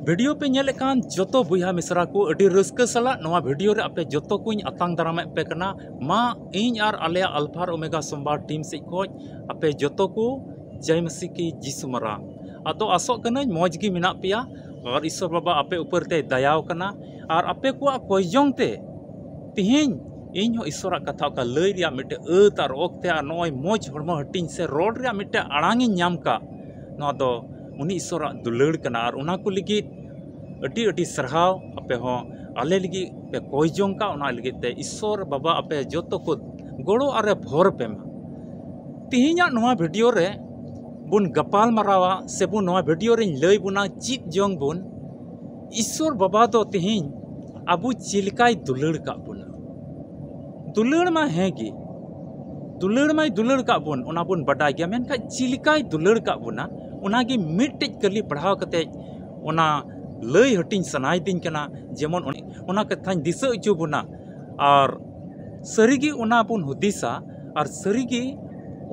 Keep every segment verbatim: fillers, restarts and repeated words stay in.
Video ᱯᱮ ᱧᱮᱞᱮᱫ ᱠᱟᱱ ᱡᱚᱛᱚ ᱵᱚᱭᱦᱟ ᱢᱤᱥᱨᱟ ᱠᱚ, ᱟᱹᱰᱤ ᱨᱟᱹᱥᱠᱟᱹ ᱥᱟᱞᱟᱜ ᱱᱚᱣᱟ ᱵᱷᱤᱰᱤᱭᱳ ᱨᱮ ᱟᱯᱮ ᱡᱚᱛᱚ ᱠᱚᱧ ᱟᱛᱟᱝ ᱫᱟᱨᱟᱢᱮᱫ ᱯᱮ ᱠᱟᱱᱟ᱾ ᱢᱟ ᱤᱧ ᱟᱨ ᱟᱞᱮᱭᱟᱜ ᱟᱞᱯᱷᱟ ᱟᱨ ᱳᱢᱮᱜᱟ ᱥᱳᱢᱵᱟᱨ ᱴᱤᱢ ᱥᱮᱫ ᱠᱷᱚᱱ ᱟᱯᱮ ᱡᱚᱛᱚ ᱠᱚ ᱡᱟᱭ ᱢᱟᱥᱤ ᱠᱤ ᱡᱤᱥᱩ ᱢᱟᱨᱟᱝ᱾ ᱟᱫᱚ ᱟᱥᱚᱜ ᱠᱟᱹᱱᱟᱹᱧ ᱢᱚᱡᱽ ᱜᱮ ᱢᱮᱱᱟᱜ ᱯᱮᱭᱟ ᱟᱨ ᱤᱥᱚᱨ ᱵᱟᱵᱟ ᱟᱯᱮ ᱩᱯᱚᱨ ᱛᱮᱭ ᱫᱟᱭᱟᱣ ᱠᱟᱱᱟ ᱟᱨ ᱟᱯᱮ ᱠᱚᱣᱟᱜ ᱠᱚᱭᱡᱚᱝ ᱛᱮ ᱛᱤᱦᱤᱧ ᱤᱧ ᱦᱚᱸ ᱤᱥᱚᱨᱟᱜ ᱠᱟᱛᱷᱟ ᱚᱠᱟ ᱞᱟᱹᱭ ᱨᱮᱭᱟᱜ ᱢᱤᱫᱴᱮᱡ ᱟᱹᱛ ᱟᱨ ᱚᱠᱛᱮ ᱟᱨ ᱱᱚᱜᱼᱚᱭ ᱢᱚᱡᱽ ᱦᱚᱲᱢᱚ ᱦᱟᱹᱴᱤᱧ ᱥᱮ ᱨᱚᱲ ᱨᱮᱭᱟᱜ ᱢᱤᱫᱴᱮᱡ ᱟᱲᱟᱝ ᱤᱧ ᱧᱟᱢ ᱠᱟᱜ, ᱱᱚᱣᱟ ᱫᱚ ᱩᱱᱤ ᱤᱥᱚᱨᱟᱜ ᱫᱩᱞᱟᱹᱲ ᱠᱟᱱᱟ᱾ ᱟᱨ ᱚᱱᱟ ᱠᱚ ᱞᱟᱹᱜᱤᱫ ᱟᱹᱰᱤ ᱟᱹᱰᱤ ᱥᱟᱨᱦᱟᱣ᱾ ᱟᱯᱮ ᱦᱚᱸ ᱟᱞᱮ ᱞᱟᱹᱜᱤᱫ ᱯᱮ ᱠᱚᱭ ᱡᱚᱝ ᱠᱟᱜ, ᱚᱱᱟ ᱞᱟᱹᱜᱤᱫ ᱛᱮ ᱤᱥᱚᱨ ᱵᱟᱵᱟ ᱟᱯᱮ ᱡᱚᱛᱚ ᱠᱚ ᱜᱚᱲᱚ ᱟᱨᱮ ᱵᱷᱚᱨ ᱯᱮ ᱢᱟ᱾ ᱛᱤᱦᱤᱧᱟᱜ ᱱᱚᱣᱟ ᱵᱷᱤᱰᱤᱭᱳ ᱨᱮ ᱵᱚᱱ ᱜᱟᱯᱟᱞ ᱢᱟᱨᱟᱣᱟ ᱥᱮ ᱵᱚᱱ ᱱᱚᱣᱟ ᱵᱷᱤᱰᱤᱭᱳ ᱨᱮᱧ ᱞᱟᱹᱭ ᱵᱚᱱᱟ ᱪᱮᱫ ᱡᱚᱝ ᱵᱚᱱ ᱤᱥᱚᱨ ᱵᱟᱵᱟ ᱫᱚ ᱛᱤᱦᱤᱧ ᱟᱵᱚ ᱪᱮᱫ ᱞᱮᱠᱟᱭ ᱫᱩᱞᱟᱹᱲ ᱠᱟᱜ ᱵᱚᱱᱟ᱾ ᱫᱩᱞᱟᱹᱲ ᱢᱟ ᱦᱮᱸ ᱜᱮ, ᱫᱩᱞᱟᱹᱲ ᱢᱟᱭ ᱫᱩᱞᱟᱹᱲ ᱠᱟᱜ ᱵᱚᱱ, ᱚᱱᱟ ᱵᱚᱱ ᱵᱟᱰᱟᱭ ᱜᱮᱭᱟ, ᱢᱮᱱᱠᱷᱟᱱ ᱪᱮᱫ ᱞᱮᱠᱟᱭ ᱫᱩᱞᱟᱹᱲ ᱠᱟᱜ ᱵᱚᱱᱟ, ᱚᱱᱟ ᱜᱮ ᱢᱤᱫᱴᱮᱡ ᱠᱟᱹᱞᱤ ᱯᱟᱲᱦᱟᱣ ᱠᱟᱛᱮ ᱚᱱᱟ ᱞᱟᱹᱭ ᱦᱟᱹᱴᱤᱧ ᱥᱟᱱᱟᱭᱮᱫᱤᱧ ᱠᱟᱱᱟ, ᱡᱮᱢᱚᱱ ᱚᱱ-, ᱚᱱᱟ ᱠᱟᱛᱷᱟᱧ ᱫᱤᱥᱟᱹ ᱦᱚᱪᱚ ᱵᱚᱱᱟ᱾ ᱟᱨ ᱥᱟᱹᱨᱤᱜᱮ ᱚᱱᱟ ᱵᱚᱱ ᱦᱩᱫᱤᱥᱟ, ᱟᱨ ᱥᱟᱹᱨᱤᱜᱮ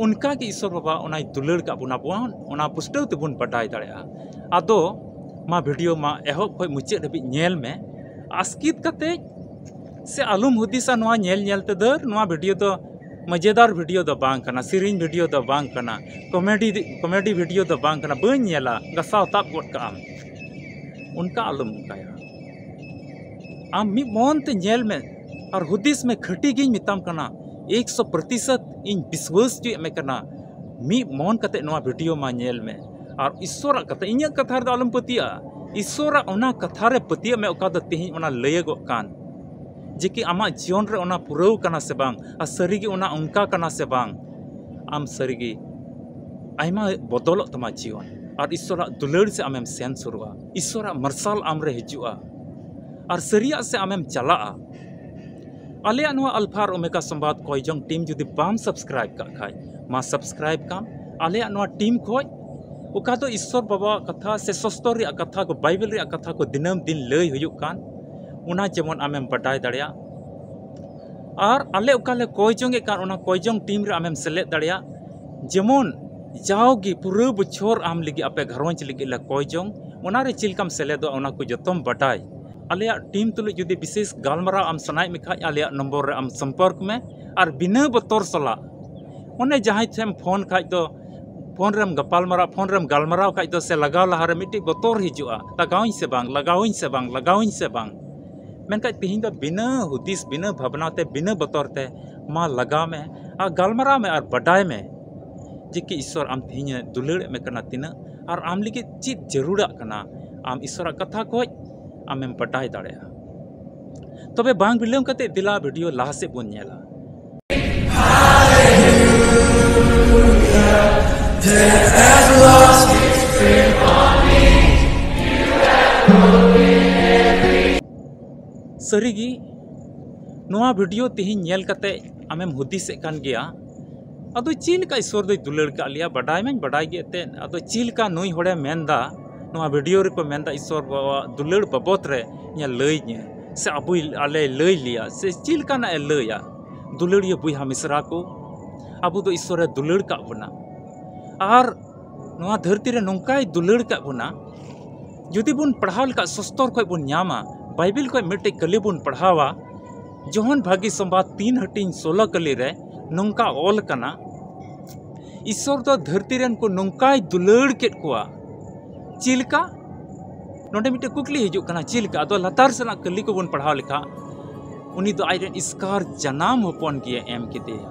ᱚᱱᱠᱟᱜᱮ ᱤᱥᱚᱨ ᱵᱟᱵᱟ ᱚᱱᱟᱭ ᱫᱩᱞᱟᱹᱲ ᱠᱟᱜ ᱵᱚᱱᱟ, ᱵᱚᱱ ᱚᱱᱟ ᱯᱩᱥᱴᱟᱹᱣ ᱛᱮᱵᱚᱱ ᱵᱟᱰᱟᱭ ᱫᱟᱲᱮᱭᱟᱜᱼᱟ᱾ ᱟᱫᱚ ᱢᱟ ᱵᱷᱤᱰᱤᱭᱳ ᱢᱟ ᱮᱦᱚᱵ ᱠᱷᱚᱱ ᱢᱩᱪᱟᱹᱫ ᱦᱟᱹᱵᱤᱡ ᱧᱮᱞ ᱢᱮ᱾ ᱟᱥᱠᱤᱛ ᱠᱟᱛᱮ ᱥᱮ ᱟᱞᱚᱢ ᱦᱩᱫᱤᱥᱟ ᱱᱚᱣᱟ ᱧᱮᱞ ᱧᱮᱞ ᱛᱮ, ᱫᱟᱹᱨ, ᱱᱚᱣᱟ ᱵᱷᱤᱰᱤᱭᱳ ᱫᱚ ᱢᱚᱡᱮᱫᱟᱨ ᱵᱷᱤᱰᱤᱭᱳ ᱫᱚ ᱵᱟᱝ ᱠᱟᱱᱟ, ᱥᱮᱨᱮᱧ ᱵᱷᱤᱰᱤᱭᱳ ᱫᱚ ᱵᱟᱝ ᱠᱟᱱᱟ, ᱠᱚᱢᱮᱰᱤ, ᱠᱚᱢᱮᱰᱤ ᱵᱷᱤᱰᱤᱭᱳ ᱫᱚ ᱵᱟᱝ ᱠᱟᱱᱟ, ᱵᱟᱹᱧ ᱧᱮᱞᱟ, ᱜᱟᱥᱟᱣ ᱛᱟᱵ ᱜᱚᱫ ᱠᱟᱜ ᱟᱢ, ᱚᱱᱠᱟ ᱟᱞᱚᱢ ᱚᱱᱠᱟᱭᱟ᱾ ᱟᱢ ᱢᱤᱫ ᱢᱚᱱ ᱛᱮ ᱧᱮᱞ ᱢᱮ ᱟᱨ ᱦᱩᱫᱤᱥ ᱢᱮ, ᱠᱷᱟᱹᱴᱤ ᱜᱤᱧ ᱢᱮᱛᱟᱢ ᱠᱟᱱᱟ, ᱮᱠᱥᱚ ᱯᱨᱚᱛᱤᱥᱚᱛ ᱤᱧ ᱵᱤᱥᱣᱟᱹᱥ ᱦᱚᱪᱚᱭᱮᱫ ᱢᱮ ᱠᱟᱱᱟ᱾ ᱢᱤᱫ ᱢᱚᱱ ᱠᱟᱛᱮ ᱱᱚᱣᱟ ᱵᱷᱤᱰᱤᱭᱳ ᱢᱟ ᱧᱮᱞ ᱢᱮ ᱟᱨ ᱤᱥᱚᱨᱟᱜ ᱠᱟᱛᱷᱟ, ᱤᱧᱟᱹᱜ ᱠᱟᱛᱷᱟ ᱨᱮᱫᱚ ᱟᱞᱚᱢ ᱯᱟᱹᱛᱭᱟᱹᱜᱼᱟ, ᱤᱥᱚᱨᱟᱜ ᱚᱱᱟ ᱠᱟᱛᱷᱟ ᱨᱮ ᱯᱟᱹᱛᱭᱟᱹᱜ ᱢᱮ, ᱚᱠᱟ ᱫᱚ ᱛᱮᱦᱮᱧ ᱚᱱᱟ ᱞᱟᱹᱭᱟᱹᱜᱚᱜ ᱠᱟᱱ, ᱡᱮ ᱠᱤ ᱟᱢᱟᱜ ᱡᱤᱭᱚᱱ ᱨᱮ ᱚᱱᱟ ᱯᱩᱨᱟᱹᱣ ᱠᱟᱱᱟ ᱥᱮ ᱵᱟᱝ, ᱟᱨ ᱥᱟᱹᱨᱤᱜᱮ ᱚᱱᱟ ᱚᱱᱠᱟ ᱠᱟᱱᱟ ᱥᱮ ᱵᱟᱝ᱾ ᱟᱢ ᱥᱟᱹᱨᱤᱜᱮ ᱟᱭᱢᱟ ᱵᱚᱫᱚᱞᱚᱜ ᱛᱟᱢᱟ ᱡᱤᱭᱚᱱ, ᱟᱨ ᱤᱥᱚᱨᱟᱜ ᱫᱩᱞᱟᱹᱲ ᱥᱮ ᱟᱢᱮᱢ ᱥᱮᱱ ᱥᱩᱨᱩᱜᱼᱟ, ᱤᱥᱚᱨᱟᱜ ᱢᱟᱨᱥᱟᱞ ᱟᱢ ᱨᱮ ᱦᱤᱡᱩᱜᱼᱟ, ᱟᱨ ᱥᱟᱹᱨᱤᱭᱟᱜ ᱥᱮ ᱟᱢᱮᱢ ᱪᱟᱞᱟᱜᱼᱟ᱾ ᱟᱞᱮᱭᱟᱜ ᱱᱚᱣᱟ ᱟᱞᱯᱷᱟ ᱟᱨ ᱳᱢᱮᱜᱟ ᱥᱚᱢᱵᱟᱫ ᱠᱚᱭᱡᱚᱝ ᱴᱤᱢ ᱡᱩᱫᱤ ᱵᱟᱢ ᱥᱟᱵᱥᱠᱨᱟᱭᱤᱵ ᱠᱟᱜ ᱠᱷᱟᱡ, ᱢᱟ ᱥᱟᱵᱥᱠᱨᱟᱭᱤᱵ ᱠᱟᱢ᱾ ᱟᱞᱮᱭᱟᱜ ᱱᱚᱣᱟ ᱴᱤᱢ ᱠᱷᱚᱡ ᱚᱠᱟ ᱫᱚ ᱤᱥᱥᱚᱨ ᱵᱟᱵᱟᱣᱟᱜ ᱠᱟᱛᱷᱟ ᱥᱮ ᱥᱚᱥᱛᱚᱨ ᱨᱮᱭᱟᱜ ᱠᱟᱛᱷᱟ ᱠᱚ, ᱵᱟᱭᱵᱮᱞ ᱨᱮᱭᱟᱜ ᱠᱟᱛᱷᱟ ᱠᱚ ᱫᱤᱱᱟᱹᱢ ᱫᱤᱱ ᱞᱟᱹᱭ ᱦᱩᱭᱩᱜ ᱠᱟᱱ, ᱚᱱᱟ ᱡᱮᱢᱚᱱ ᱟᱢᱮᱢ ᱵᱟᱰᱟᱭ ᱫᱟᱲᱮᱭᱟᱜ᱾ ᱟᱨ ᱟᱞᱮ ᱚᱠᱟ ᱞᱮ ᱠᱚᱭ ᱡᱚᱝ ᱮᱫ ᱠᱟᱱ, ᱚᱱᱟ ᱠᱚᱭ ᱡᱚᱝ ᱴᱤᱢ ᱨᱮ ᱟᱢᱮᱢ ᱥᱮᱞᱮᱫ ᱫᱟᱲᱮᱭᱟᱜ᱾ ᱡᱮᱢᱚᱱ ᱡᱟᱣᱜᱮ ᱯᱩᱨᱟᱹ ᱵᱚᱪᱷᱚᱨ ᱟᱢ ᱞᱟᱹᱜᱤᱫ, ᱟᱯᱮ ᱜᱷᱟᱨᱚᱸᱡᱽ ᱞᱟᱹᱜᱤᱫ ᱞᱮ ᱠᱚᱭ ᱡᱚᱝ, ᱚᱱᱟᱨᱮ ᱪᱮᱫ ᱞᱮᱠᱟᱢ ᱥᱮᱞᱮᱫᱚᱜᱼᱟ, ᱚᱱᱟ ᱠᱚ ᱡᱚᱛᱚᱢ ᱵᱟᱰᱟᱭ᱾ ᱟᱞᱮᱭᱟᱜ ᱴᱤᱢ ᱛᱩᱞᱩᱡ ᱡᱩᱫᱤ ᱵᱤᱥᱮᱥ ᱜᱟᱞᱢᱟᱨᱟᱣ ᱟᱢ ᱥᱟᱱᱟᱭᱮᱫ ᱢᱮ ᱠᱷᱟᱡ, ᱟᱞᱮᱭᱟᱜ ᱱᱚᱢᱵᱚᱨ ᱨᱮ ᱟᱢ ᱥᱚᱢᱯᱚᱨᱠ ᱢᱮ ᱟᱨ ᱵᱤᱱᱟᱹ ᱵᱚᱛᱚᱨ ᱥᱟᱞᱟᱜ, ᱚᱱᱮ ᱡᱟᱦᱟᱸᱭ ᱴᱷᱮᱱ ᱯᱷᱳᱱ ᱠᱷᱟᱡ ᱫᱚ, ᱯᱷᱳᱱ ᱨᱮᱢ ᱜᱟᱯᱟᱞ ᱢᱟᱨᱟᱣ, ᱯᱷᱳᱱ ᱨᱮᱢ ᱜᱟᱞᱢᱟᱨᱟᱣ ᱠᱷᱟᱡ ᱫᱚ ᱥᱮ ᱞᱟᱜᱟᱣ ᱞᱟᱦᱟᱨᱮ ᱢᱤᱫᱴᱤᱡ ᱵᱚᱛᱚᱨ ᱦᱤᱡᱩᱜᱼᱟ, ᱞᱟᱜᱟᱣᱟᱹᱧ ᱥᱮ ᱵᱟᱝ, ᱞᱟᱜᱟᱣᱟᱹᱧ ᱥᱮ ᱵᱟᱝ, ᱞᱟᱜᱟᱣᱟᱹᱧ ᱥᱮ ᱵᱟᱝ᱾ ᱢᱮᱱᱠᱷᱟᱡ ᱛᱤᱦᱤᱧ ᱫᱚ ᱵᱤᱱᱟᱹ ᱦᱩᱫᱤᱥ, ᱵᱤᱱᱟᱹ ᱵᱷᱟᱵᱽᱱᱟ ᱛᱮ, ᱵᱤᱱᱟᱹ ᱵᱚᱛᱚᱨ ᱛᱮ ᱢᱟ ᱞᱟᱜᱟᱣ ᱢᱮ ᱟᱨ ᱜᱟᱞᱢᱟᱨᱟᱣ ᱢᱮ ᱟᱨ ᱵᱟᱰᱟᱭ ᱢᱮ ᱡᱮ ᱠᱤ ᱤᱥᱥᱚᱨ ᱟᱢ ᱛᱤᱦᱤᱧᱮ ᱫᱩᱞᱟᱹᱲᱮᱫ ᱢᱮ ᱠᱟᱱᱟ ᱛᱤᱱᱟᱹᱜ, ᱟᱨ ᱟᱢ ᱞᱟᱹᱜᱤᱫ ᱪᱮᱫ ᱡᱟᱹᱨᱩᱲᱟᱜ ᱠᱟᱱᱟ᱾ ᱟᱢ ᱤᱥᱥᱚᱨᱟᱜ ᱠᱟᱛᱷᱟ ᱠᱷᱚᱡ ᱟᱢᱮᱢ ᱵᱟᱰᱟᱭ ᱫᱟᱲᱮᱭᱟᱜᱼᱟ᱾ ᱛᱚᱵᱮ ᱵᱟᱝ ᱵᱤᱞᱚᱢ ᱠᱟᱛᱮ ᱫᱮᱞᱟ ᱵᱷᱤᱰᱤᱭᱳ ᱞᱟᱦᱟ ᱥᱮᱫ ᱵᱚᱱ ᱧᱮᱞᱟ᱾ ᱥᱟᱹᱨᱤᱜᱮ, ᱱᱚᱣᱟ ᱵᱷᱤᱰᱤᱭᱳ ᱛᱮᱦᱮᱧ ᱧᱮᱞ ᱠᱟᱛᱮ ᱟᱢᱮᱢ ᱦᱩᱫᱤᱥᱮᱫ ᱠᱟᱱ ᱜᱮᱭᱟ, ᱟᱫᱚ ᱪᱮᱫ ᱞᱮᱠᱟ ᱤᱥᱥᱚᱨ ᱫᱚᱭ ᱫᱩᱞᱟᱹᱲ ᱠᱟᱜ ᱞᱮᱭᱟ? ᱵᱟᱰᱟᱭ ᱢᱟᱧ ᱵᱟᱰᱟᱭ ᱜᱮ ᱮᱱᱛᱮᱫ, ᱟᱫᱚ ᱪᱮᱫ ᱞᱮᱠᱟ ᱱᱩᱭ ᱦᱚᱲᱮ ᱢᱮᱱᱫᱟ, ᱱᱚᱣᱟ ᱵᱷᱤᱰᱤᱭᱳ ᱨᱮᱠᱚ ᱢᱮᱱᱫᱟ ᱤᱥᱥᱚᱨ ᱵᱟᱵᱟᱣᱟᱜ ᱫᱩᱞᱟᱹᱲ ᱵᱟᱵᱚᱫ ᱨᱮ ᱤᱧᱮ ᱞᱟᱹᱭ ᱤᱧᱟᱹ, ᱥᱮ ᱟᱵᱚᱭ, ᱟᱞᱮᱭ ᱞᱟᱹᱭ ᱞᱮᱭᱟ, ᱥᱮ ᱪᱮᱫ ᱞᱮᱠᱟᱱᱟᱜ ᱮ ᱞᱟᱹᱭᱟ? ᱫᱩᱞᱟᱹᱲᱤᱭᱟᱹ ᱵᱚᱭᱦᱟ ᱢᱤᱥᱨᱟ ᱠᱚ, ᱟᱵᱚ ᱫᱚ ᱤᱥᱥᱚᱨᱮ ᱫᱩᱞᱟᱹᱲ ᱠᱟᱜ ᱵᱚᱱᱟ᱾ ᱟᱨ ᱱᱚᱣᱟ ᱫᱷᱟᱹᱨᱛᱤ ᱨᱮ ᱱᱚᱝᱠᱟᱭ ᱫᱩᱞᱟᱹᱲ ᱠᱟᱜ ᱵᱚᱱᱟ, ᱡᱩᱫᱤ ᱵᱚᱱ ᱯᱟᱲᱦᱟᱣ ᱞᱮᱠᱷᱟᱡ ᱥᱚᱥᱛᱚᱨ ᱠᱷᱚᱡ ᱵᱚᱱ ᱧᱟᱢᱟ᱾ ᱵᱟᱭᱵᱮᱞ ᱠᱷᱚᱡ ᱢᱤᱫᱴᱮᱡ ᱠᱟᱹᱞᱤ ᱵᱚᱱ ᱯᱟᱲᱦᱟᱣᱟ, ᱡᱚᱦᱚᱱ ᱵᱷᱟᱹᱜᱤ ᱥᱚᱢᱵᱟᱫ ᱛᱤᱱ ᱦᱟᱹᱴᱤᱧ ᱥᱳᱞᱳ ᱠᱟᱹᱞᱤ ᱨᱮ ᱱᱚᱝᱠᱟ ᱚᱞ ᱠᱟᱱᱟ, ᱤᱥᱥᱚᱨ ᱫᱚ ᱫᱷᱟᱹᱨᱛᱤ ᱨᱮᱱ ᱠᱚ ᱱᱚᱝᱠᱟᱭ ᱫᱩᱞᱟᱹᱲ ᱠᱮᱫ ᱠᱚᱣᱟ᱾ ᱪᱮᱫ ᱞᱮᱠᱟ? ᱱᱚᱰᱮ ᱢᱤᱫᱴᱮᱡ ᱠᱩᱠᱞᱤ ᱦᱤᱡᱩᱜ ᱠᱟᱱᱟ, ᱪᱮᱫ ᱞᱮᱠᱟ? ᱟᱫᱚ ᱞᱟᱛᱟᱨ ᱥᱮᱱᱟᱜ ᱠᱟᱹᱞᱤ ᱠᱚᱵᱚᱱ ᱯᱟᱲᱦᱟᱣ ᱞᱮᱠᱷᱟᱱ, ᱩᱱᱤ ᱫᱚ ᱟᱡ ᱨᱮᱱ ᱮᱥᱠᱟᱨ ᱡᱟᱱᱟᱢ ᱦᱚᱯᱚᱱ ᱜᱮ ᱮᱢ ᱠᱮᱫᱮᱭᱟ᱾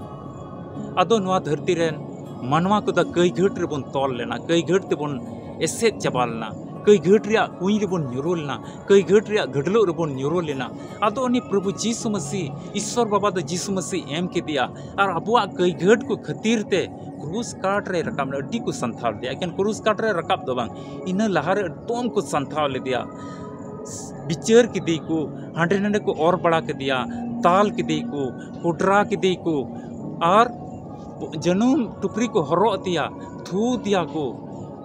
ᱟᱫᱚ ᱱᱚᱣᱟ ᱫᱷᱟᱹᱨᱛᱤ ᱨᱮᱱ ᱢᱟᱱᱣᱟ ᱠᱚᱫᱚ ᱠᱟᱹᱭ ᱜᱷᱟᱹᱴ ᱨᱮᱵᱚᱱ ᱛᱚᱞ ᱞᱮᱱᱟ, ᱠᱟᱹᱭ ᱜᱷᱟᱹᱴ ᱛᱮᱵᱚᱱ ᱮᱥᱮᱫ ᱪᱟᱵᱟ ᱞᱮᱱᱟ, ᱠᱟᱹᱭ ᱜᱷᱟᱹᱴ ᱨᱮᱭᱟᱜ ᱠᱩᱧ ᱨᱮᱵᱚᱱ ᱧᱩᱨᱩ ᱞᱮᱱᱟ, ᱠᱟᱹᱭ ᱜᱷᱟᱹᱴ ᱨᱮᱭᱟᱜ ᱜᱷᱟᱹᱰᱞᱟᱹᱜ ᱨᱮᱵᱚᱱ ᱧᱩᱨᱩ ᱞᱮᱱᱟ᱾ ᱟᱫᱚ ᱩᱱᱤ ᱯᱨᱚᱵᱷᱩ ᱡᱤᱥᱩ ᱢᱟᱹᱥᱤ, ᱤᱥᱥᱚᱨ ᱵᱟᱵᱟ ᱫᱚ ᱡᱤᱥᱩ ᱢᱟᱹᱥᱤ ᱮᱢ ᱠᱮᱫᱮᱭᱟ ᱟᱨ ᱟᱵᱚᱣᱟᱜ ᱠᱟᱹᱭ ᱜᱷᱟᱹᱴ ᱠᱚ ᱠᱷᱟᱹᱛᱤᱨ ᱛᱮ ᱠᱨᱩᱥ ᱠᱟᱴ ᱨᱮ ᱨᱟᱠᱟᱵ ᱞᱮᱱᱟ᱾ ᱟᱹᱰᱤ ᱠᱚ ᱥᱟᱱᱛᱷᱟᱣ ᱞᱮᱫᱮᱭᱟ᱾ ᱮᱠᱮᱱ ᱠᱨᱩᱥ ᱠᱟᱴ ᱨᱮ ᱨᱟᱠᱟᱵ ᱫᱚ ᱵᱟᱝ, ᱤᱱᱟᱹ ᱞᱟᱦᱟᱨᱮ ᱮᱠᱫᱚᱢ ᱠᱚ ᱥᱟᱱᱛᱷᱟᱣ ᱞᱮᱫᱮᱭᱟ᱾ ᱵᱤᱪᱟᱹᱨ ᱠᱮᱫᱮ ᱠᱚ, ᱦᱟᱸᱰᱮ ᱱᱟᱰᱮ ᱠᱚ ᱚᱨ ᱵᱟᱲᱟ ᱠᱮᱫᱮᱭᱟ, ᱫᱟᱞ ᱠᱮᱫᱮ ᱠᱚ, ᱠᱚᱰᱨᱟ ᱠᱮᱫᱮ ᱠᱚ, ᱟᱨ ᱡᱟᱹᱱᱩᱢ ᱴᱩᱯᱨᱤ ᱠᱚ ᱦᱚᱨᱚᱜ ᱟᱫᱮᱭᱟ, ᱛᱷᱩ ᱟᱫᱮᱭᱟ ᱠᱚ,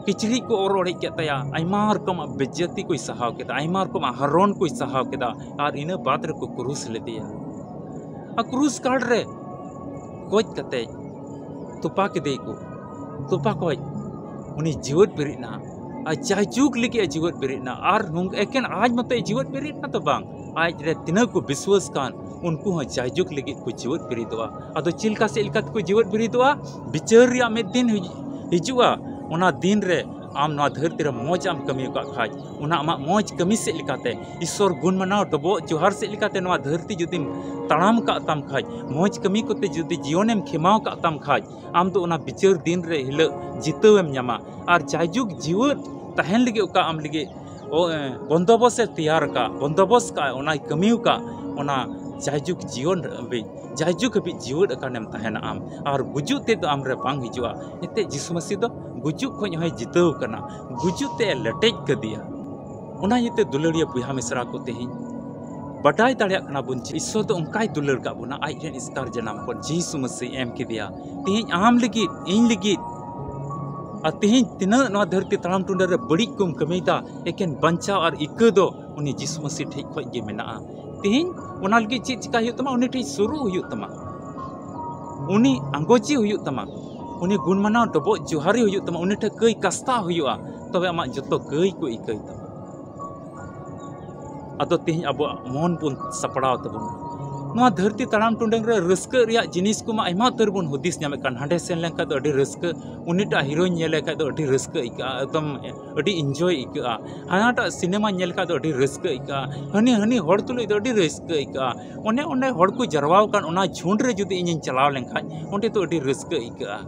ᱠᱤᱪᱨᱤᱡ ᱠᱚ ᱚᱨ ᱚᱲᱮᱡ ᱠᱮᱫ ᱛᱟᱭᱟ, ᱟᱭᱢᱟ ᱨᱚᱠᱚᱢᱟᱜ ᱵᱮᱡᱡᱟᱹᱛᱤ ᱠᱚᱭ ᱥᱟᱦᱟᱣ ᱠᱮᱫᱟ, ᱟᱭᱢᱟ ᱨᱚᱠᱚᱢᱟᱜ ᱦᱟᱨᱚᱱ ᱠᱚᱭ ᱥᱟᱦᱟᱣ ᱠᱮᱫᱟ, ᱟᱨ ᱤᱱᱟᱹ ᱵᱟᱫ ᱨᱮᱠᱚ ᱠᱨᱩᱥ ᱞᱮᱫᱮᱭᱟ᱾ ᱟᱨ ᱠᱨᱩᱥ ᱠᱟᱴ ᱨᱮ ᱜᱚᱡ ᱠᱟᱛᱮ ᱛᱚᱯᱟ ᱠᱮᱫᱮᱭᱟᱠᱚ᱾ ᱛᱚᱯᱟ ᱠᱷᱚᱡ ᱩᱱᱤ ᱡᱤᱣᱮᱫ ᱵᱮᱨᱮᱫ ᱮᱱᱟ᱾ ᱟᱨ ᱡᱟᱭᱡᱩᱜᱽ ᱞᱟᱹᱜᱤᱫ ᱮ ᱡᱤᱣᱮᱫ ᱵᱮᱨᱮᱫ ᱮᱱᱟ᱾ ᱟᱨ ᱱᱚᱝ-, ᱮᱠᱮᱱ ᱟᱡ ᱢᱚᱛᱚᱭ ᱡᱤᱣᱮᱫ ᱵᱮᱨᱮᱫ ᱮᱱᱟ ᱛᱚ ᱵᱟᱝ, ᱟᱡ ᱨᱮ ᱛᱤᱱᱟᱹᱜ ᱠᱚ ᱵᱤᱥᱣᱟᱹᱥ ᱠᱟᱱ, ᱩᱱᱠᱩ ᱦᱚᱸ ᱡᱟᱭᱡᱩᱜᱽ ᱞᱟᱹᱜᱤᱫ ᱠᱚ ᱡᱤᱣᱮᱫ ᱵᱮᱨᱮᱫᱚᱜᱼᱟ᱾ ᱟᱫᱚ ᱪᱮᱫ ᱞᱮᱠᱟ ᱥᱮᱫ ᱞᱮᱠᱟ ᱛᱮᱠᱚ ᱡᱤᱣᱮᱫ ᱵᱮᱨᱮᱫᱚᱜᱼᱟ? ᱵᱤᱪᱟᱹᱨ ᱨᱮᱭᱟᱜ ᱢᱤᱫ ᱫᱤᱱ ᱦᱤᱡ-, ᱦᱤᱡᱩᱜᱼᱟ᱾ ᱚᱱᱟ ᱫᱤᱱ ᱨᱮ ᱟᱢ ᱱᱚᱣᱟ ᱫᱷᱟᱹᱨᱛᱤ ᱨᱮ ᱢᱚᱡᱽ ᱟᱢ ᱠᱟᱹᱢᱤ ᱟᱠᱟᱫ ᱠᱷᱟᱡ, ᱚᱱᱟ ᱟᱢᱟᱜ ᱢᱚᱡᱽ ᱠᱟᱹᱢᱤ ᱥᱮᱫ ᱞᱮᱠᱟᱛᱮ ᱤᱥᱥᱚᱨ ᱜᱩᱱ ᱢᱟᱱᱟᱣ ᱰᱚᱵᱚᱜ ᱡᱚᱦᱟᱨ ᱥᱮᱫ ᱞᱮᱠᱟᱛᱮ ᱱᱚᱣᱟ ᱫᱷᱟᱹᱨᱛᱤ ᱡᱩᱫᱤᱢ ᱛᱟᱲᱟᱢ ᱠᱟᱜ ᱛᱟᱢ ᱠᱷᱟᱡ, ᱢᱚᱡᱽ ᱠᱟᱹᱢᱤ ᱠᱚᱛᱮ ᱡᱩᱫᱤ ᱡᱤᱭᱚᱱᱮᱢ ᱠᱷᱮᱢᱟᱣ ᱠᱟᱜ ᱛᱟᱢ ᱠᱷᱟᱡ, ᱟᱢ ᱫᱚ ᱚᱱᱟ ᱵᱤᱪᱟᱹᱨ ᱫᱤᱱ ᱨᱮ ᱦᱤᱞᱳᱜ ᱡᱤᱛᱟᱹᱣᱮᱢ ᱧᱟᱢᱟ᱾ ᱟᱨ ᱡᱟᱭᱡᱩᱜᱽ ᱡᱤᱣᱮᱫ ᱛᱟᱦᱮᱱ ᱞᱟᱹᱜᱤᱫ ᱚᱠᱟ ᱟᱢ ᱞᱟᱹᱜᱤᱫ ᱚ, ᱮ, ᱵᱚᱱᱫᱚᱵᱚᱥ ᱮ ᱛᱮᱭᱟᱨ ᱟᱠᱟᱫ, ᱵᱚᱱᱫᱚᱵᱚᱥ ᱠᱟᱜ, ᱚᱱᱟᱭ ᱠᱟᱹᱢᱤ ᱟᱠᱟᱫ, ᱚᱱᱟ ᱡᱟᱭᱡᱩᱜᱽ ᱡᱤᱭᱚᱱ ᱦᱟᱹᱵᱤᱡ, ᱡᱟᱭᱡᱩᱜᱽ ᱦᱟᱹᱵᱤᱡ ᱡᱤᱣᱮᱫ ᱟᱠᱟᱱᱮᱢ ᱛᱟᱦᱮᱱᱟ ᱟᱢ᱾ ᱟᱨ ᱜᱩᱡᱩᱜ ᱛᱮᱫ ᱫᱚ ᱟᱢᱨᱮ ᱵᱟᱝ ᱦᱤᱡᱩᱜᱼᱟ᱾ ᱮᱱᱛᱮᱫ ᱡᱤᱥᱩ ᱢᱟᱹᱥᱤ ᱫᱚ ᱜᱩᱡᱩᱜ ᱠᱷᱚᱱ ᱦᱚᱸᱭ ᱡᱤᱛᱟᱹᱣ ᱠᱟᱱᱟ, ᱜᱩᱡᱩᱜ ᱛᱮ ᱮ ᱞᱮᱴᱮᱡ ᱠᱟᱫᱮᱭᱟ᱾ ᱚᱱᱟ ᱤᱭᱟᱹᱛᱮ ᱫᱩᱞᱟᱹᱲᱤᱭᱟᱹ ᱵᱚᱭᱦᱟ ᱢᱤᱥᱨᱟ ᱠᱚ, ᱛᱮᱦᱮᱧ ᱵᱟᱰᱟᱭ ᱫᱟᱲᱮᱭᱟᱜ ᱠᱟᱱᱟ ᱵᱚᱱ ᱡᱮ ᱤᱥᱥᱚᱨ ᱫᱚ ᱚᱱᱠᱟᱭ ᱫᱩᱞᱟᱹᱲ ᱠᱟᱜ ᱵᱚᱱᱟ, ᱟᱡ ᱨᱮᱱ ᱮᱥᱠᱟᱨ ᱡᱟᱱᱟᱢ ᱦᱚᱯᱚᱱ ᱡᱤᱥᱩ ᱢᱟᱹᱥᱤ ᱮᱢ ᱠᱮᱫᱮᱭᱟ ᱛᱮᱦᱮᱧ ᱟᱢ ᱞᱟᱹᱜᱤᱫ, ᱤᱧ ᱞᱟᱹᱜᱤᱫ᱾ ᱟᱨ ᱛᱮᱦᱮᱧ ᱛᱤᱱᱟᱹᱜ ᱱᱚᱣᱟ ᱫᱷᱟᱹᱨᱛᱤ ᱛᱟᱲᱟᱢ ᱴᱩᱰᱟᱹ ᱨᱮ ᱵᱟᱹᱲᱤᱡ ᱠᱚᱢ ᱠᱟᱹᱢᱤᱭᱮᱫᱟ, ᱮᱠᱮᱱ ᱵᱟᱧᱪᱟᱣ ᱟᱨ ᱤᱠᱟᱹ ᱫᱚ ᱩᱱᱤ ᱡᱤᱥᱩ ᱢᱟᱹᱥᱤ ᱴᱷᱮᱡ ᱠᱷᱚᱡ ᱜᱮ ᱢᱮᱱᱟᱜᱼᱟ᱾ ᱛᱮᱦᱮᱧ ᱚᱱᱟ ᱞᱟᱹᱜᱤᱫ ᱪᱮᱫ ᱪᱤᱠᱟᱭ ᱦᱩᱭᱩᱜ ᱛᱟᱢᱟ? ᱩᱱᱤ ᱴᱷᱮᱡ ᱥᱩᱨᱩᱜ ᱦᱩᱭᱩᱜ ᱛᱟᱢᱟ, ᱩᱱᱤ ᱟᱸᱜᱚᱪᱤ ᱦᱩᱭᱩᱜ ᱛᱟᱢᱟ, ᱩᱱᱤ ᱜᱩᱱ ᱢᱟᱱᱟᱣ ᱰᱚᱵᱚᱜ ᱡᱚᱦᱟᱨᱤ ᱦᱩᱭᱩᱜ ᱛᱟᱢᱟ, ᱩᱱᱤ ᱴᱷᱮᱡ ᱠᱟᱹᱭ ᱠᱟᱥᱛᱟ ᱦᱩᱭᱩᱜᱼᱟ, ᱛᱚᱵᱮ ᱟᱢᱟᱜ ᱡᱚᱛᱚ ᱠᱟᱹᱭ ᱠᱚ ᱤᱠᱟᱹᱭ ᱛᱟᱢᱟ᱾ ᱟᱫᱚ ᱛᱮᱦᱮᱧ ᱟᱵᱚᱣᱟᱜ ᱢᱚᱱ ᱵᱚᱱ ᱥᱟᱯᱲᱟᱣ ᱛᱟᱵᱚᱱᱟ᱾ ᱱᱚᱣᱟ ᱫᱷᱟᱹᱨᱛᱤ ᱛᱟᱲᱟᱢ ᱴᱩᱰᱟᱹᱝ ᱨᱮ ᱨᱟᱹᱥᱠᱟᱹ ᱨᱮᱭᱟᱜ ᱡᱤᱱᱤᱥ ᱠᱚᱢᱟ ᱟᱭᱢᱟ ᱩᱛᱟᱹᱨ ᱵᱚᱱ ᱦᱩᱫᱤᱥ ᱧᱟᱢᱮᱫ ᱠᱟᱱ, ᱦᱟᱸᱰᱮ ᱥᱮᱱ ᱞᱮᱱᱠᱷᱟᱱ ᱫᱚ ᱟᱹᱰᱤ ᱨᱟᱹᱥᱠᱟᱹ, ᱩᱱᱤᱴᱟᱜ ᱦᱤᱨᱳᱧ ᱧᱮᱞᱮ ᱠᱷᱟᱡ ᱫᱚ ᱟᱹᱰᱤ ᱨᱟᱹᱥᱠᱟᱹ ᱟᱹᱭᱠᱟᱹᱜᱼᱟ, ᱮᱠᱫᱚᱢ ᱟᱹᱰᱤ ᱤᱱᱡᱚᱭ ᱟᱹᱭᱠᱟᱹᱜᱼᱟ, ᱦᱟᱱᱟᱴᱟᱜ ᱥᱤᱱᱮᱢᱟ ᱧᱮᱞ ᱠᱷᱟᱡ ᱫᱚ ᱟᱹᱰᱤ ᱨᱟᱹᱥᱠᱟᱹ ᱟᱹᱭᱠᱟᱹᱜᱼᱟ, ᱦᱟᱹᱱᱤ ᱦᱟᱹᱱᱤ ᱦᱚᱲ ᱛᱩᱞᱩᱡ ᱫᱚ ᱟᱹᱰᱤ ᱨᱟᱹᱥᱠᱟᱹ ᱟᱹᱭᱠᱟᱹᱜᱼᱟ᱾ ᱚᱱᱮ ᱚᱸᱰᱮ ᱦᱚᱲ ᱠᱚ ᱡᱟᱨᱣᱟ ᱟᱠᱟᱱ ᱚᱱᱟ ᱡᱷᱩᱸᱰ ᱨᱮ ᱡᱩᱫᱤ ᱤᱧᱤᱧ ᱪᱟᱞᱟᱣ ᱞᱮᱱᱠᱷᱟᱡ ᱚᱸᱰᱮ ᱫᱚ ᱟᱹᱰᱤ ᱨᱟᱹᱥᱠᱟᱹ ᱟᱹᱭᱠᱟᱹᱜᱼᱟ,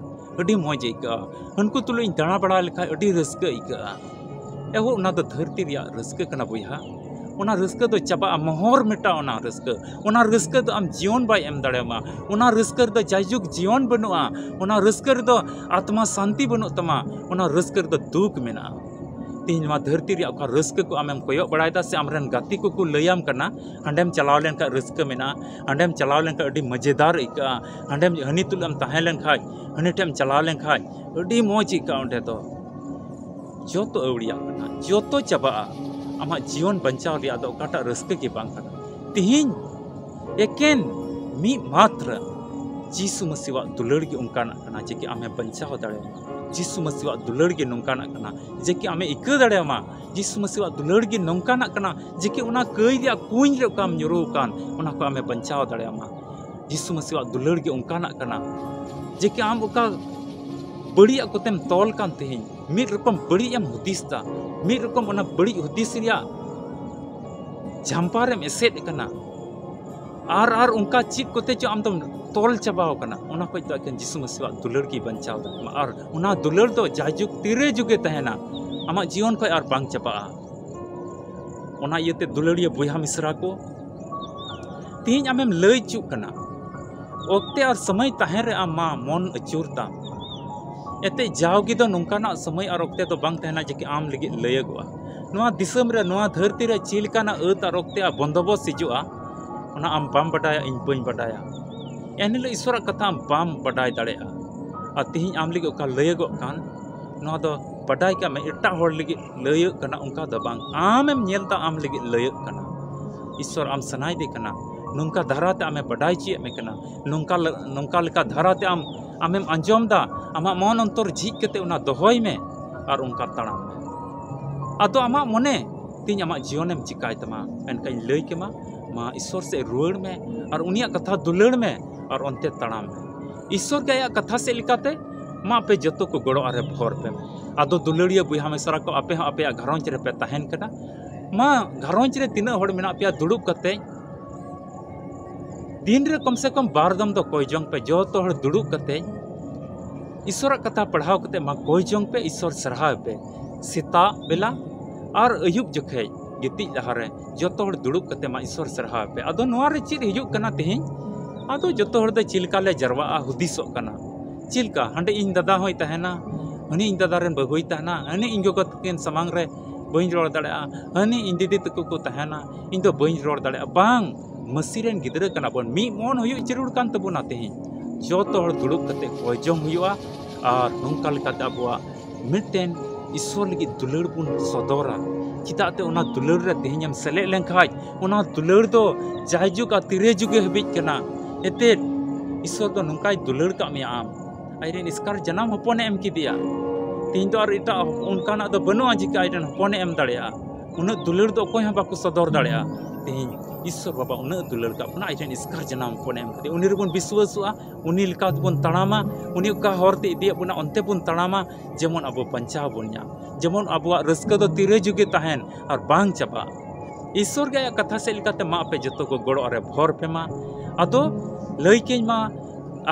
ᱟᱹᱰᱤ ᱢᱚᱡᱽ ᱟᱹᱭᱠᱟᱹᱜᱼᱟ᱾ ᱦᱟᱹᱱᱠᱩ ᱛᱩᱞᱩᱡ ᱤᱧ ᱫᱟᱬᱟ ᱵᱟᱲᱟ ᱞᱮᱠᱷᱟᱡ ᱟᱹᱰᱤ ᱨᱟᱹᱥᱠᱟᱹ ᱟᱹᱭᱠᱟᱹᱜᱼᱟ᱾ ᱮᱦᱚᱵ ᱚᱱᱟ ᱫᱚ ᱫᱷᱟᱹᱨᱛᱤ ᱨᱮᱭᱟᱜ ᱨᱟᱹᱥᱠᱟᱹ ᱠᱟᱱᱟ ᱵᱚᱭᱦᱟ᱾ ᱚᱱᱟ ᱨᱟᱹᱥᱠᱟᱹ ᱫᱚ ᱪᱟᱵᱟᱜᱼᱟ, ᱢᱚᱦᱚᱨ ᱢᱮᱴᱟᱜᱼᱟ ᱚᱱᱟ ᱨᱟᱹᱥᱠᱟᱹ᱾ ᱚᱱᱟ ᱨᱟᱹᱥᱠᱟᱹ ᱫᱚ ᱟᱢ ᱡᱤᱭᱚᱱ ᱵᱟᱭ ᱮᱢ ᱫᱟᱲᱮᱭᱟᱢᱟ᱾ ᱚᱱᱟ ᱨᱟᱹᱥᱠᱟᱹ ᱨᱮᱫᱚ ᱡᱟᱭᱡᱩᱜᱽ ᱡᱤᱭᱚᱱ ᱵᱟᱹᱱᱩᱜᱼᱟ᱾ ᱚᱱᱟ ᱨᱟᱹᱥᱠᱟᱹ ᱨᱮᱫᱚ ᱟᱛᱢᱟ ᱥᱟᱱᱛᱤ ᱵᱟᱹᱱᱩᱜ ᱛᱟᱢᱟ᱾ ᱚᱱᱟ ᱨᱟᱹᱥᱠᱟᱹ ᱨᱮᱫᱚ ᱫᱩᱠ ᱢᱮᱱᱟᱜᱼᱟ᱾ ᱛᱮᱦᱮᱧ ᱱᱚᱣᱟ ᱫᱷᱟᱹᱨᱛᱤ ᱨᱮᱭᱟᱜ ᱚᱠᱟ ᱨᱟᱹᱥᱠᱟᱹ ᱠᱚ ᱟᱢᱮᱢ ᱠᱚᱭᱚᱜ ᱵᱟᱲᱟᱭᱮᱫᱟ ᱥᱮ ᱟᱢᱨᱮᱱ ᱜᱟᱛᱮ ᱠᱚᱠᱚ ᱞᱟᱹᱭᱟᱢ ᱠᱟᱱᱟ, ᱦᱟᱸᱰᱮᱢ ᱪᱟᱞᱟᱣ ᱞᱮᱱᱠᱷᱟᱱ ᱨᱟᱹᱥᱠᱟᱹ ᱢᱮᱱᱟᱜᱼᱟ, ᱦᱟᱸᱰᱮᱢ ᱪᱟᱞᱟᱣ ᱞᱮᱱᱠᱷᱟᱱ ᱟᱹᱰᱤ ᱢᱟᱡᱮᱫᱟᱨ ᱟᱹᱭᱠᱟᱹᱜᱼᱟ, ᱦᱟᱸᱰᱮᱢ ᱦᱟᱹᱱᱤ ᱛᱩᱞᱩᱡ ᱮᱢ ᱛᱟᱦᱮᱸ ᱞᱮᱱᱠᱷᱟᱡ, ᱦᱟᱹᱱᱤ ᱴᱷᱮᱱ ᱮᱢ ᱪᱟᱞᱟᱣ ᱞᱮᱱᱠᱷᱟᱡ ᱟᱹᱰᱤ ᱢᱚᱡᱽ ᱟᱹᱭᱠᱟᱹᱜᱼᱟ ᱚᱸᱰᱮ ᱫᱚ᱾ ᱡᱚᱛᱚ ᱟᱹᱣᱲᱤᱭᱟᱜ ᱠᱟᱱᱟ, ᱡᱚᱛᱚ ᱪᱟᱵᱟᱜᱼᱟ᱾ ᱟᱢᱟᱜ ᱡᱤᱭᱚᱱ ᱵᱟᱧᱪᱟᱣ ᱨᱮᱭᱟᱜ ᱫᱚ ᱚᱠᱟᱴᱟᱜ ᱨᱟᱹᱥᱠᱟᱹ ᱜᱮ ᱵᱟᱝ ᱠᱟᱱᱟ᱾ ᱛᱤᱦᱤᱧ ᱮᱠᱮᱱ ᱢᱤᱫ ᱢᱟᱛᱨᱚ ᱡᱤᱥᱩ ᱢᱟᱹᱥᱤᱣᱟᱜ ᱫᱩᱞᱟᱹᱲ ᱜᱮ ᱚᱱᱠᱟᱱᱟᱜ ᱠᱟᱱᱟ ᱡᱮ ᱠᱤ ᱟᱢᱮ ᱵᱟᱧᱪᱟᱣ ᱫᱟᱲᱮᱭᱟᱢᱟ᱾ ᱡᱤᱥᱩ ᱢᱟᱹᱥᱤᱣᱟᱜ ᱫᱩᱞᱟᱹᱲ ᱜᱮ ᱱᱚᱝᱠᱟᱱᱟᱜ ᱠᱟᱱᱟ ᱡᱮ ᱠᱤ ᱟᱢᱮ ᱤᱠᱟᱹ ᱫᱟᱲᱮᱭᱟᱢᱟ᱾ ᱡᱤᱥᱩ ᱢᱟᱹᱥᱤᱣᱟᱜ ᱫᱩᱞᱟᱹᱲ ᱜᱮ ᱱᱚᱝᱠᱟᱱᱟᱜ ᱠᱟᱱᱟ ᱡᱮ ᱠᱤ ᱚᱱᱟ ᱠᱟᱹᱭ ᱨᱮᱭᱟᱜ ᱠᱩᱧ ᱨᱮ ᱚᱠᱟᱢ ᱧᱩᱨᱩ ᱟᱠᱟᱱ, ᱚᱱᱟ ᱠᱷᱚᱱ ᱟᱢᱮ ᱵᱟᱧᱪᱟᱣ ᱫᱟᱲᱮᱭᱟᱢᱟ᱾ ᱡᱤᱥᱩ ᱢᱟᱹᱥᱤᱣᱟᱜ ᱫᱩᱞᱟᱹᱲ ᱜᱮ ᱚᱱᱠᱟᱱᱟᱜ ᱠᱟᱱᱟ ᱡᱮ ᱠᱤ ᱟᱢ ᱚᱠᱟ ᱵᱟᱹᱲᱤᱡᱟᱜ ᱠᱚᱛᱮᱢ ᱛᱚᱞ ᱠᱟᱱ ᱛᱮᱦᱮᱧ, ᱢᱤᱫ ᱨᱚᱠᱚᱢ ᱵᱟᱹᱲᱤᱡ ᱮᱢ ᱦᱩᱫᱤᱥ ᱫᱟ, ᱢᱤᱫ ᱨᱚᱠᱚᱢ ᱚᱱᱟ ᱵᱟᱹᱲᱤᱡ ᱦᱩᱫᱤᱥ ᱨᱮᱭᱟᱜ ᱡᱷᱟᱢᱯᱟ ᱨᱮᱢ ᱮᱥᱮᱫ ᱠᱟᱱᱟ, ᱟᱨ ᱟᱨ ᱚᱱᱠᱟ ᱪᱮᱫ ᱠᱚᱛᱮ ᱪᱚ ᱟᱢ ᱫᱚᱢ ᱛᱚᱞ ᱪᱟᱵᱟᱣ ᱠᱟᱱᱟ, ᱚᱱᱟ ᱠᱷᱚᱡ ᱫᱚ ᱮᱠᱮᱱ ᱡᱤᱥᱩ ᱢᱟᱹᱥᱤᱣᱟᱜ ᱫᱩᱞᱟᱹᱲ ᱜᱮ ᱵᱟᱧᱪᱟᱣ ᱫᱟᱲᱮᱭᱟᱢᱟ᱾ ᱟᱨ ᱚᱱᱟ ᱫᱩᱞᱟᱹᱲ ᱫᱚ ᱡᱟᱭᱡᱩᱜᱽ ᱛᱤᱨᱮ ᱡᱩᱜᱮ ᱛᱟᱦᱮᱱᱟ, ᱟᱢᱟᱜ ᱡᱤᱭᱚᱱ ᱠᱷᱚᱡ ᱟᱨ ᱵᱟᱝ ᱪᱟᱵᱟᱜᱼᱟ᱾ ᱚᱱᱟ ᱤᱭᱟᱹᱛᱮ ᱫᱩᱞᱟᱹᱲᱤᱭᱟᱹ ᱵᱚᱭᱦᱟ ᱢᱤᱥᱨᱟ ᱠᱚ, ᱛᱮᱦᱮᱧ ᱟᱢᱮᱢ ᱞᱟᱹᱭ ᱦᱚᱪᱚᱜ ᱠᱟᱱᱟ, ᱚᱠᱛᱮ ᱟᱨ ᱥᱚᱢᱚᱭ ᱛᱟᱦᱮᱸ ᱨᱮ ᱟᱢ ᱢᱟ ᱢᱚᱱ ᱟᱹᱪᱩᱨ ᱛᱟᱢ᱾ ᱮᱱᱛᱮ ᱡᱟᱣᱜᱮ ᱫᱚ ᱱᱚᱝᱠᱟᱱᱟᱜ ᱥᱚᱢᱚᱭ ᱟᱨ ᱚᱠᱛᱮ ᱫᱚ ᱵᱟᱝ ᱛᱟᱦᱮᱱᱟ ᱡᱮ ᱠᱤ ᱟᱢ ᱞᱟᱹᱜᱤᱫ ᱞᱟᱹᱭᱟᱹᱜᱚᱜᱼᱟ᱾ ᱱᱚᱣᱟ ᱫᱤᱥᱚᱢ ᱨᱮ, ᱱᱚᱣᱟ ᱫᱷᱟᱹᱨᱛᱤ ᱨᱮ ᱪᱮᱫ ᱞᱮᱠᱟᱱᱟᱜ ᱟᱹᱛ ᱟᱨ ᱚᱠᱛᱮ ᱟᱨ ᱵᱚᱱᱫᱚᱵᱚᱥ ᱦᱤᱡᱩᱜᱼᱟ, ᱚᱱᱟ ᱟᱢ ᱵᱟᱢ ᱵᱟᱰᱟᱭᱟ, ᱤᱧ ᱵᱟᱹᱧ ᱵᱟᱰᱟᱭᱟ᱾ ᱮᱱᱦᱤᱞᱳᱜ ᱤᱥᱚᱨᱟᱜ ᱠᱟᱛᱷᱟ ᱟᱢ ᱵᱟᱢ ᱵᱟᱰᱟᱭ ᱫᱟᱲᱮᱭᱟᱜᱼᱟ᱾ ᱟᱨ ᱛᱮᱦᱮᱧ ᱟᱢ ᱞᱟᱹᱜᱤᱫ ᱚᱠᱟ ᱞᱟᱹᱭᱟᱹᱜᱚᱜ ᱠᱟᱱ, ᱱᱚᱣᱟ ᱫᱚ ᱵᱟᱰᱟᱭ ᱠᱟᱜ ᱢᱮ, ᱮᱴᱟᱜ ᱦᱚᱲ ᱞᱟᱹᱜᱤᱫ ᱞᱟᱹᱭᱟᱹᱜ ᱠᱟᱱᱟ, ᱚᱱᱠᱟ ᱫᱚ ᱵᱟᱝ᱾ ᱟᱢᱮᱢ ᱧᱮᱞ ᱮᱫᱟ, ᱟᱢ ᱞᱟᱹᱜᱤᱫ ᱞᱟᱹᱭᱟᱹᱜ ᱠᱟᱱᱟ᱾ ᱤᱥᱚᱨ ᱟᱢ ᱥᱟᱱᱟᱭᱮᱫᱮ ᱠᱟᱱᱟ, ᱱᱚᱝᱠᱟ ᱫᱷᱟᱨᱟᱛᱮ ᱟᱢᱮ ᱵᱟᱰᱟᱭ ᱦᱚᱪᱚᱭᱮᱫ ᱢᱮ ᱠᱟᱱᱟ, ᱱᱚᱝᱠᱟ ᱞᱮ-, ᱱᱚᱝᱠᱟ ᱞᱮᱠᱟ ᱫᱷᱟᱨᱟᱛᱮ ᱟᱢ, ᱟᱢᱮᱢ ᱟᱸᱡᱚᱢ ᱮᱫᱟ, ᱟᱢᱟᱜ ᱢᱚᱱ ᱚᱱᱛᱚᱨ ᱡᱷᱤᱡ ᱠᱟᱛᱮ ᱚᱱᱟ ᱫᱚᱦᱚᱭ ᱢᱮ ᱟᱨ ᱚᱱᱠᱟ ᱛᱟᱲᱟᱢ ᱢᱮ᱾ ᱟᱫᱚ ᱟᱢᱟᱜ ᱢᱚᱱᱮ ᱛᱮᱦᱮᱧ ᱟᱢᱟᱜ ᱡᱤᱭᱚᱱᱮᱢ ᱪᱤᱠᱟᱭ ᱛᱟᱢᱟ, ᱢᱮᱱᱠᱷᱟᱱ ᱤᱧ ᱞᱟᱹᱭ ᱠᱮᱢᱟ, ᱢᱟ ᱤᱥᱚᱨ ᱥᱮᱫ ᱨᱩᱣᱟᱹᱲ ᱢᱮ ᱟᱨ ᱩᱱᱤᱭᱟᱜ ᱠᱟᱛᱷᱟ ᱫᱩᱞᱟᱹᱲ ᱢᱮ ᱟᱨ ᱚᱱᱛᱮ ᱛᱟᱲᱟᱢ ᱢᱮ᱾ ᱤᱥᱚᱨ ᱜᱮ ᱟᱭᱟᱜ ᱠᱟᱛᱷᱟ ᱥᱮᱫ ᱞᱮᱠᱟᱛᱮ, ᱢᱟ ᱟᱯᱮ ᱡᱚᱛᱚ ᱠᱚ ᱜᱚᱲᱚ ᱟᱨᱮ ᱵᱷᱚᱨ ᱯᱮ᱾ ᱟᱫᱚ ᱫᱩᱞᱟᱹᱲᱤᱭᱟᱹ ᱵᱚᱭᱦᱟ ᱢᱤᱥᱨᱟ ᱠᱚ, ᱟᱯᱮ ᱦᱚᱸ ᱟᱯᱮᱭᱟᱜ ᱜᱷᱟᱨᱚᱸᱡᱽ ᱨᱮᱯᱮ ᱛᱟᱦᱮᱱ ᱠᱟᱱᱟ, ᱢᱟ ᱜᱷᱟᱨᱚᱸᱡᱽ ᱨᱮ ᱛᱤᱱᱟᱹᱜ ᱦᱚᱲ ᱢᱮᱱᱟᱜ ᱯᱮᱭᱟ, ᱫᱩᱲᱩᱵ ᱠᱟᱛᱮ ᱫᱤᱱ ᱨᱮ ᱠᱚᱢ ᱥᱮ ᱠᱚᱢ ᱵᱟᱨ ᱫᱚᱢ ᱫᱚ ᱠᱚᱭ ᱡᱚᱝ ᱯᱮ᱾ ᱡᱚᱛᱚ ᱦᱚᱲ ᱫᱩᱲᱩᱵ ᱠᱟᱛᱮ ᱤᱥᱚᱨᱟᱜ ᱠᱟᱛᱷᱟ ᱯᱟᱲᱦᱟᱣ ᱠᱟᱛᱮ ᱢᱟ ᱠᱚᱭ ᱡᱚᱝ ᱯᱮ, ᱤᱥᱚᱨ ᱥᱟᱨᱦᱟᱣ ᱯᱮ᱾ ᱥᱮᱛᱟᱜ ᱵᱮᱞᱟ ᱟᱨ ᱟᱹᱭᱩᱵ ᱡᱚᱠᱷᱮᱡ ᱜᱤᱛᱤᱡ ᱞᱟᱦᱟᱨᱮ ᱡᱚᱛᱚ ᱦᱚᱲ ᱫᱩᱲᱩᱵ ᱠᱟᱛᱮ ᱢᱟ ᱤᱥᱚᱨ ᱥᱟᱨᱦᱟᱣ ᱯᱮ᱾ ᱟᱫᱚ ᱱᱚᱣᱟ ᱨᱮ ᱪᱮᱫ ᱦᱤᱡᱩᱜ ᱠᱟᱱᱟ ᱛᱮᱦᱮᱧ? ᱟᱫᱚ ᱡᱚᱛᱚ ᱦᱚᱲ ᱫᱚ ᱪᱮᱫ ᱞᱮᱠᱟ ᱞᱮ ᱡᱟᱨᱣᱟᱜᱼᱟ ᱦᱩᱫᱤᱥᱚᱜ ᱠᱟᱱᱟ᱾ ᱪᱮᱫ ᱞᱮᱠᱟ ᱦᱟᱸᱰᱮ ᱤᱧ ᱫᱟᱫᱟ ᱦᱚᱸᱭ ᱛᱟᱦᱮᱱᱟ, ᱦᱟᱹᱱᱤ ᱤᱧ ᱫᱟᱫᱟ ᱨᱮᱱ ᱵᱟᱹᱦᱩᱭ ᱛᱟᱦᱮᱱᱟ, ᱦᱟᱹᱱᱤ ᱤᱧ ᱜᱚᱜᱚ ᱛᱟᱹᱠᱤᱱ ᱥᱟᱢᱟᱝ ᱨᱮ ᱵᱟᱹᱧ ᱨᱚᱲ ᱫᱟᱲᱮᱭᱟᱜᱼᱟ, ᱦᱟᱹᱱᱤ ᱤᱧ ᱫᱤᱫᱤ ᱛᱟᱠᱚ ᱠᱚ ᱛᱟᱦᱮᱱᱟ, ᱤᱧ ᱫᱚ ᱵᱟᱹᱧ ᱨᱚᱲ ᱫᱟᱲᱮᱭᱟᱜᱼᱟ᱾ ᱵᱟᱝ, ᱢᱟᱹᱥᱤ ᱨᱮᱱ ᱜᱤᱫᱽᱨᱟᱹ ᱠᱟᱱᱟ ᱵᱚᱱ, ᱢᱤᱫ ᱢᱚᱱ ᱦᱩᱭᱩᱜ ᱡᱟᱹᱨᱩᱲ ᱠᱟᱱ ᱛᱟᱵᱚᱱᱟ᱾ ᱛᱮᱦᱮᱧ ᱡᱚᱛᱚ ᱦᱚᱲ ᱫᱩᱲᱩᱵ ᱠᱟᱛᱮ ᱠᱚᱭ ᱡᱚᱝ ᱦᱩᱭᱩᱜᱼᱟ ᱟᱨ ᱱᱚᱝᱠᱟ ᱞᱮᱠᱟᱛᱮ ᱟᱵᱚᱣᱟᱜ ᱢᱤᱫᱴᱮᱱ ᱤᱥᱚᱨ ᱞᱟᱹᱜᱤᱫ ᱫᱩᱞᱟᱹᱲ ᱵᱚᱱ ᱥᱚᱫᱚᱨᱟ᱾ ᱪᱮᱫᱟᱜ ᱛᱮ ᱚᱱᱟ ᱫᱩᱞᱟᱹᱲ ᱨᱮ ᱛᱮᱦᱮᱧ ᱮᱢ ᱥᱮᱞᱮᱫ ᱞᱮᱱᱠᱷᱟᱡ, ᱚᱱᱟ ᱫᱩᱞᱟᱹᱲ ᱫᱚ ᱡᱟᱭᱡᱩᱜᱽ ᱟᱨ ᱛᱤᱨᱮ ᱡᱩᱜᱽ ᱦᱟᱹᱵᱤᱡ ᱠᱟᱱᱟ᱾ ᱮᱱᱛᱮᱫ ᱤᱥᱥᱚᱨ ᱫᱚ ᱱᱚᱝᱠᱟᱭ ᱫᱩᱞᱟᱹᱲ ᱠᱟᱜ ᱢᱮᱭᱟ ᱟᱢ, ᱟᱡᱨᱮᱱ ᱮᱥᱠᱟᱨ ᱡᱟᱱᱟᱢ ᱦᱚᱯᱚᱱᱮ ᱮᱢ ᱠᱮᱫᱮᱭᱟ᱾ ᱛᱮᱦᱮᱧ ᱫᱚ ᱟᱨ ᱮᱴᱟᱜ ᱚᱱᱠᱟᱱᱟᱜ ᱫᱚ ᱵᱟᱹᱱᱩᱜᱼᱟ ᱡᱮ ᱟᱡᱨᱮᱱ ᱦᱚᱯᱚᱱᱮ ᱮᱢ ᱫᱟᱲᱮᱭᱟᱜᱼᱟ᱾ ᱩᱱᱟᱹᱜ ᱫᱩᱞᱟᱹᱲ ᱫᱚ ᱚᱠᱚᱭ ᱦᱚᱸ ᱵᱟᱠᱚ ᱥᱚᱫᱚᱨ ᱫᱟᱲᱮᱭᱟᱜᱼᱟ᱾ ᱛᱮᱦᱮᱧ ᱤᱥᱥᱚᱨ ᱵᱟᱵᱟ ᱩᱱᱟᱹᱜ ᱫᱩᱞᱟᱹᱲ ᱠᱟᱜ ᱵᱚᱱᱟ, ᱟᱡᱨᱮᱱ ᱮᱥᱠᱟᱨ ᱡᱟᱱᱟᱢ ᱦᱚᱯᱚᱱᱮ ᱮᱢ ᱠᱮᱫᱮᱭᱟ᱾ ᱩᱱᱤ ᱨᱮᱵᱚᱱ ᱵᱤᱥᱣᱟᱹᱥᱚᱜᱼᱟ, ᱩᱱᱤ ᱞᱮᱠᱟ ᱛᱮᱵᱚᱱ ᱛᱟᱲᱟᱢᱟ, ᱩᱱᱤ ᱚᱠᱟ ᱦᱚᱨ ᱛᱮ ᱤᱫᱤᱭᱮᱫ ᱵᱚᱱᱟ ᱚᱱᱛᱮ ᱵᱚᱱ ᱛᱟᱲᱟᱢᱟ, ᱡᱮᱢᱚᱱ ᱟᱵᱚ ᱵᱟᱧᱪᱟᱣ ᱵᱚᱱ ᱧᱟᱢ, ᱡᱮᱢᱚᱱ ᱟᱵᱚᱣᱟᱜ ᱨᱟᱹᱥᱠᱟᱹ ᱫᱚ ᱛᱤᱨᱮ ᱡᱩᱜᱮ ᱛᱟᱦᱮᱱ ᱟᱨ ᱵᱟᱝ ᱪᱟᱵᱟᱜ᱾ ᱤᱥᱥᱚᱨ ᱜᱮ ᱟᱭᱟᱜ ᱠᱟᱛᱷᱟ ᱥᱮᱫ ᱞᱮᱠᱟᱛᱮ ᱢᱟ ᱟᱯᱮ ᱡᱚᱛᱚ ᱠᱚ ᱜᱚᱲᱚ ᱨᱮ ᱵᱷᱚᱨ ᱯᱮ ᱢᱟ᱾ ᱟᱫᱚ ᱞᱟᱹᱭ ᱠᱟᱹᱧ ᱢᱟ,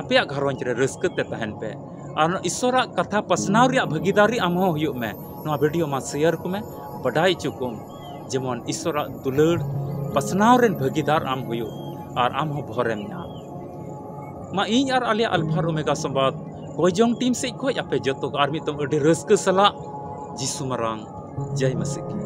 ᱟᱯᱮᱭᱟᱜ ᱜᱷᱟᱨᱚᱸᱡᱽ ᱨᱮ ᱨᱟᱹᱥᱠᱟᱹ ᱛᱮ ᱛᱟᱦᱮᱱ ᱯᱮ᱾ ᱟᱨ ᱤᱥᱥᱚᱨᱟᱜ ᱠᱟᱛᱷᱟ ᱯᱟᱥᱱᱟᱣ ᱨᱮᱭᱟᱜ ᱵᱷᱟᱹᱜᱤᱫᱟᱨᱤ ᱟᱢ ᱦᱚᱸ ᱦᱩᱭᱩᱜ ᱢᱮ᱾ ᱱᱚᱣᱟ ᱵᱷᱤᱰᱤᱭᱳ ᱢᱟ ᱥᱮᱭᱟᱨ ᱠᱚᱢᱮ, ᱵᱟᱰᱟᱭ ᱦᱚᱪᱚ ᱠᱚᱢ, ᱡᱮᱢᱚᱱ ᱤᱥᱥᱚᱨᱟᱜ ᱫᱩᱞᱟᱹᱲ ᱯᱟᱥᱱᱟᱣ ᱨᱮᱱ ᱵᱷᱟᱹᱜᱤᱫᱟᱨ ᱟᱢ ᱦᱩᱭᱩᱜ ᱟᱨ ᱟᱢ ᱦᱚᱸ ᱵᱷᱚᱨᱮᱢ ᱧᱟᱢ᱾ ᱢᱟ ᱤᱧ ᱟᱨ ᱟᱞᱮᱭᱟᱜ ᱟᱞᱯᱷᱟ ᱟᱨ ᱳᱢᱮᱜᱟ ᱥᱚᱢᱵᱟᱫ ᱠᱚᱭᱡᱚᱝ ᱴᱤᱢ ᱥᱮᱫ ᱠᱷᱚᱱ ᱟᱯᱮ ᱡᱚᱛᱚ ᱠᱚ ᱟᱨ ᱢᱤᱫ ᱫᱚᱢ ᱟᱹᱰᱤ ᱨᱟᱹᱥᱠᱟᱹ ᱥᱟᱞᱟᱜ ᱡᱤᱥᱩ ᱢᱟᱨᱟᱝ ᱡᱟᱭ ᱢᱟᱥᱤ ᱠᱤ᱾